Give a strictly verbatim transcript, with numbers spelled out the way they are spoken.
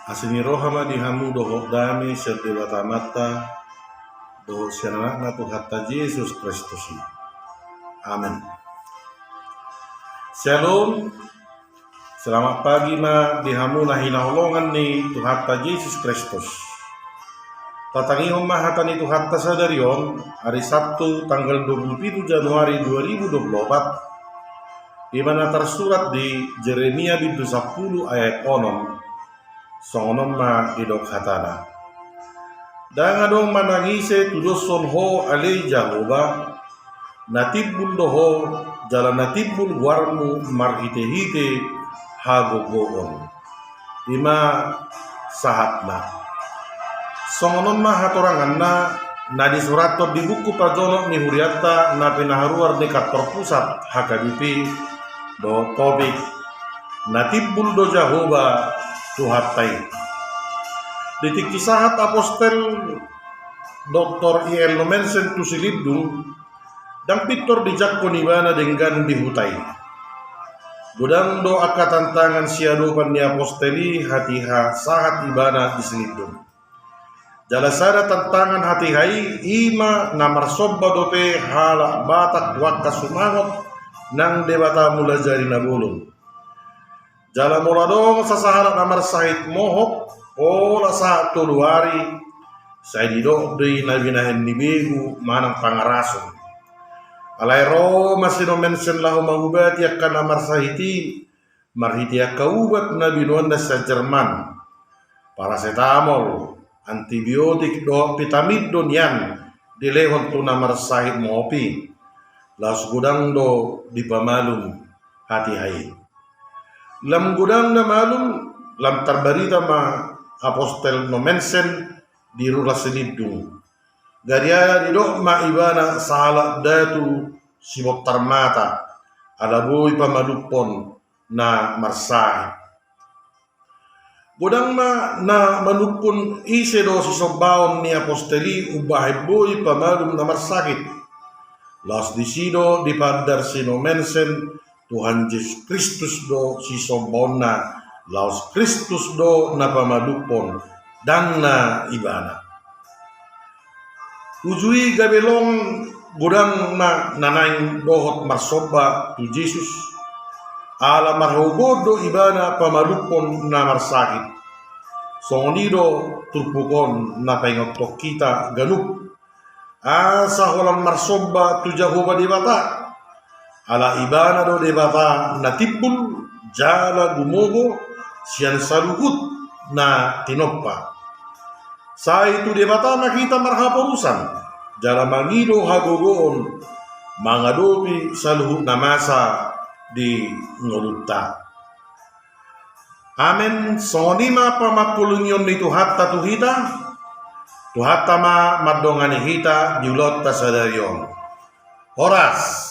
Asi ni roha ma di hamu dohot dame sian Debata Amanta dohot sian Anakna Tuhanta Jesus Kristus i. Amen. Syalom. Selamat pagi ma di hamu na hinaholongan ni Tuhanta Jesus Kristus. Tatangihon ma hata ni Tuhanta sadari on, ari Sabtu tanggal dua puluh pitu Januari dua ribu dua puluh opat, di mana tarsurat di Jeremia bindu sampulu ayat onom, songon on ma didok hatana: Ndang adong manang ise tudoshon ho ale Jahowa, na timbul do ho, jala na timbul goarmu marhitehite hagogoon. I ma sahatna. Songon on ma hatoranganna na disurathon di buku pajonok ni hurianta na pinaharuar ni kantor pusat H K B P, dohot topik: Na timbul do Jahowa Tuhanta i. Di tingki sahat apostel doktor I L Nommensen tu Silindung, ndang pintor dijangkon ibana denggan di huta i. Godang do angka tantangan siadopan ni apostel i hatiha sahat ibana di Silindung. Jala sada tantangan hatiha i, i ma na marsomba dope halak Batak tu angka sumangot nang debata mulajadi na bolon. Jala molo adong sasahalak na marsahit mohop, pola sahat tolu ari, sai didok do i na binahen ni begu manang pangarason. Alai ro ma si Nommensen laho mangubati angka na marsahit i, marhite angka ubat na binoanna sian Jerman. Parasetamol, antibiotik dohot vitamin do nian dilehon tu na marsahit mohop i. Laos godang do dipamalum hatiha i. Lam godang na malum, lam tarbarita ma apostel Nommensen di rura Silindung. Gariada didok ma ibana sahalak datu sibontar mata, ala boi pamalumhon na marsahit. Godang ma na manungkun ise do sisombaon ni apostel i umbahen boi pamalum na marsahit. Laos disi do dipaandar si Nommensen, Tuhan Jesus Kristus do sisombaonna, laos Kristus do na pamalumhon, ndang na ibana. Uju i gabe long godang ma na naeng dohot marsomba tu Jesus, ala marhagogoon do ibana pamalumhon na marsahit. Songon i do turpuk on na paingothon hita ganup. Asa holan marsomba tu Jahowa Debata. Ala ibana do Debata na timbul jala gumogo sian saluhut na tinompa. Sai tu Debata ma hita marhaporusan, jala mangido hagogoon mangadopi saluhut na masa di ngolunta. Amen. Songon i ma pamangkulingion ni Tuhanta tu hita. Tuhanta ma mandongani hita di ulaonta sadari on. Horas.